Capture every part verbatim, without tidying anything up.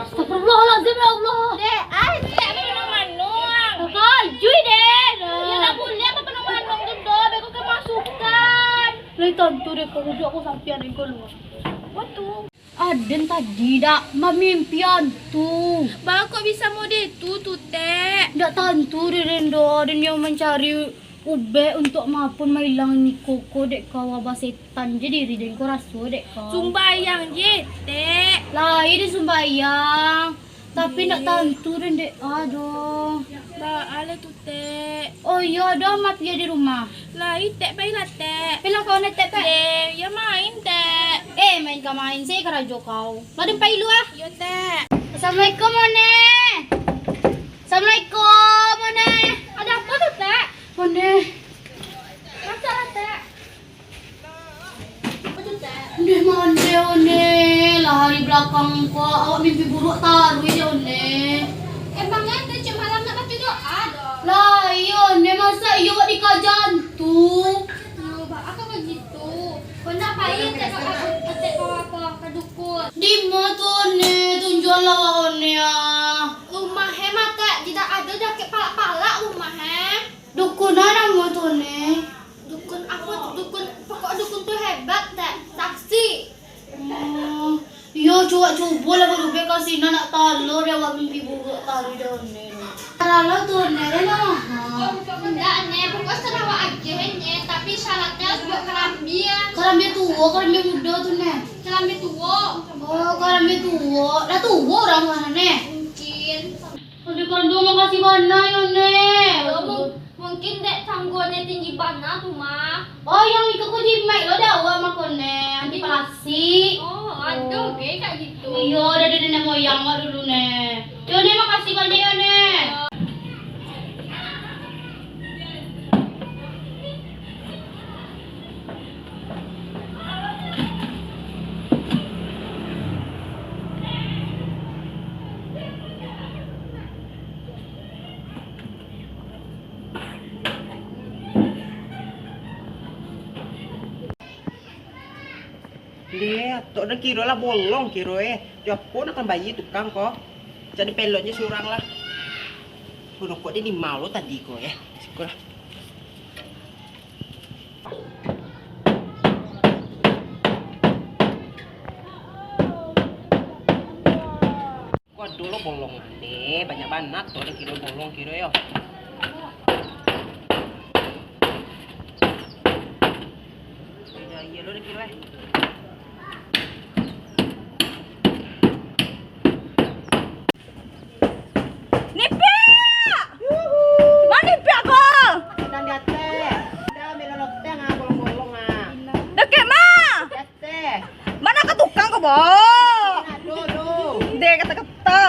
Astagfirullahalazim, ya Allah. Dek, ai, dek, apa penuh manuang? Kajui, dek. Ya, tak boleh apa penuh manuang tu, doh. Beko kemasukan. Lai tantu, dek, kalau dek aku sampian dek keluar. Waduh. Aden tadi dak mamimpi antu. Ba kok bisa mode tu, tu, Tek? Dak tantu, dek, den, doh. Aden yang mancari ubek untuak maapun mailangi koko dek ka wabah setan je diri den ko raso dek ka. Sumbayang je, Tek. Lai di sumbayang. Tapi ndak tantu den dek a doh. Baa lah tu, Tek. Oh iyo doh, ma Pia di rumah? Lai, Tek, pailah, Tek. Pailah ka ma, Tek, Tek? Deh, yo main, Tek. Eh, main ka main, se karajo kau. Lah den pai lu ah. Iyo, Tek. Assalamualaikum, One. Assalamualaikum, One. Ado apo tu, Tek? One. Masalah, Tek. Ndeh, mande, One. Lah hari balakang ko, awak mimpi buruak taruih dek One. Emang Tek cek malam nak baco doa doh? Lah, iyo, One. Masa iyo awak dikaja antu? Yo, baa kok bagitu? Kok ndak pai Tek ka, Tek ka apo, ka dukun? Dima tu, One? Tunjuakanlah awak, One, ah. Rumah e mah, Tek, indak ado dakek palak-palak rumah e. Dukun a namo tu, One? Dukun apo tu? Dukun, pokok dukun tu hebat, Tek. Saksi. Oh, iyo, cubo, cubolah barubek ka sinan, nak talok dek awak mimpi buruak taruih dek One. Talalu tu, One, den lah maha. Ndak, Nek. Pokok serah awak agiah, Nek. Tapi syaratnyo harus bawa karambia. Karambia tuo, karambia mudo tu, Nek? Karambia tuo. Oh, karambia tuo. Lah tuo urang tu, Nek? Mungkin. Ado kanduang, makasih bana yo, Nek. Oh, mung-, mungkin dek tanggo ne tinggi bana tu mah. Oh, yang iko ko jimaik lo dek awak mako, Nek, anti palasik. Oh, ado ge kak gitu. Iyo, dari nenek moyang awak dulu, Nek. Yo, Nek, makasih banyak yo, Nek. Deh, atok den kiro lah bolong kiro e. Jo apo nak ka bayia tukang ko? Cari peloknyo surang lah. Rokok den di ma lo tadi ko e. Siko lah. Ko ado lo bolong, deh, banyak bana tu, den kiro bolong kiro yo. Iyo, iyo lo den kiro e. Nipiak! Ma Nipiak ko? Sedang di ateh. Udah, bela loteng ah, bolong-bolong ah. Dakek ma? Di ateh. Ma ka tukang ko, bo? Aduh, aduh. Deh, kata-kata.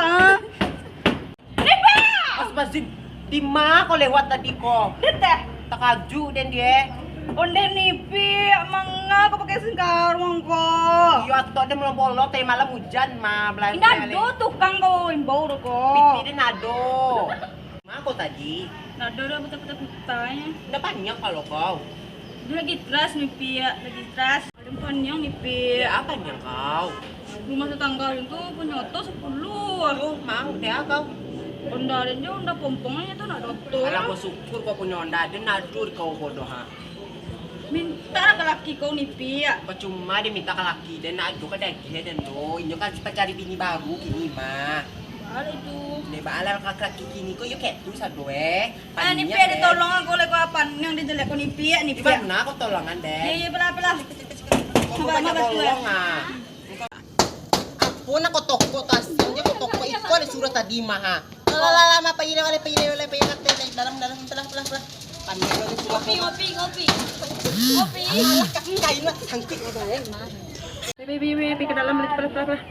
Nipiak! Pas, pas di, di ma ko lewat tadi ko? Di ateh. Takajut den die. Ondeh Nipiak, manga ko pakai singkaruang ko? Iyo, atok den bolong-bolong, tadi malam ujan ma, balai. Indak ado tukang ko imbau do ko. Piti den ado. Ma ko tadi? Indak ado doh, puta-puta-putanyo. Indak paniang kalo kau? Lagi teras Nipiak, lagi teras. Alun paniang Nipiak. Dek a paniang kau? Rumah tetangga alun tu punyo oto sapuluah. Yo, mau dek a kau? Onda den jo, onda pompong nyo tu nak doto. Alah, basyukur kau punyo onda, den ado di kau bodoh ha. Mintak ka laki kau Nipiak. Pacuma den mintak ka laki den, nak ado ka diagiah den tu. Inyo kan pancari bini baru kini mah. Baa tu? Dek baa lah laki-laki kini ko yo kek tu sado e. Ah, Nipiak, ditolong aku leh, kau apo nan dijelek kau Nipiak, Nipiak. Di ma ko tolongan, deh? Iyo, iyo, pelah, pelah. Kau banyak tolong ah. Apo nak kau tokok tu, asalnyo kau tokok iko ado suruah tadi mah ha. Lah, lah, lah, lah, mah, pai lewat, pai lewat, pai lewat, dalam, dalam, pelah, pelah, pelah. Ngopi, ngopi, ngopi. Ngopi. Alah, kain lah, sangkik lah, bae. Bi, bi, bi, bi, bi, ke dalam, cepat, cepat, cepat.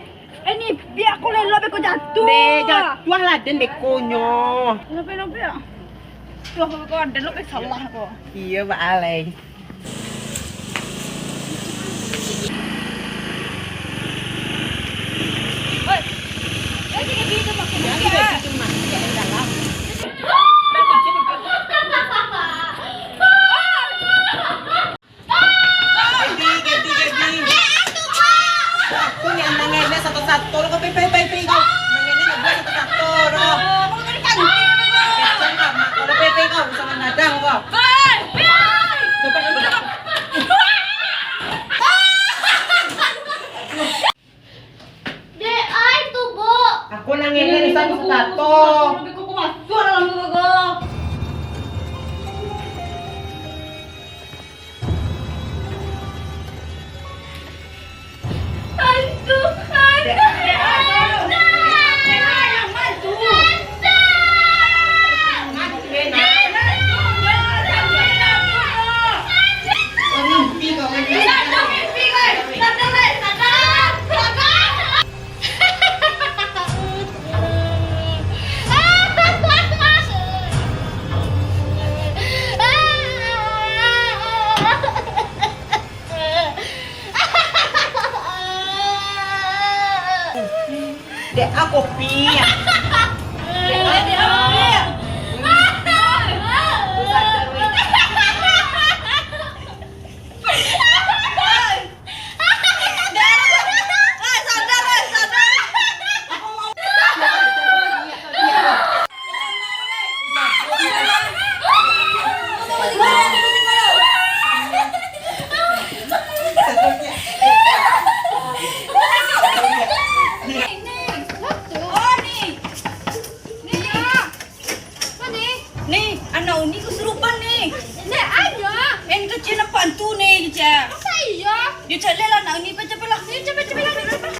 Eh, ni, biak aku lelok, biak aku jatuah. Be, jatuah lah, den bekonyo. Kenapa, kenapa ya? Tuh, aku kau ada, lo, salah kau. Iya, Mbak Alai. Oi. Oi, tiga biji tu makan. Ya, tiga biji tu makan, jangan dalam. Gaby, Gaby, Gaby. Aku ni anak nenek satu-satu. Lo kau pai, pai, pai, pai, kau. Anak nenek nak buat satu-satu, doh. Kecil, Kak, mak. Kalau pai, pai, kau, sama nadang, kau. Pai, pai. Cepat, cepat. Dek ai tu, Bu. Aku nang ini di satu-satu. Lebih kuku masuk dalam muka kau. Hantu, hantu, hantu. Dek a kopi. Dek a kopi. Ni, anak Uni kesurupan ni. Nek, ayo. Eh, ni kecil nampak hantu ni, kecil. Masa iya? Dia cari lah anak Uni, cepat, cepat lah. Ni, cepat, cepat lah, cepat, cepat.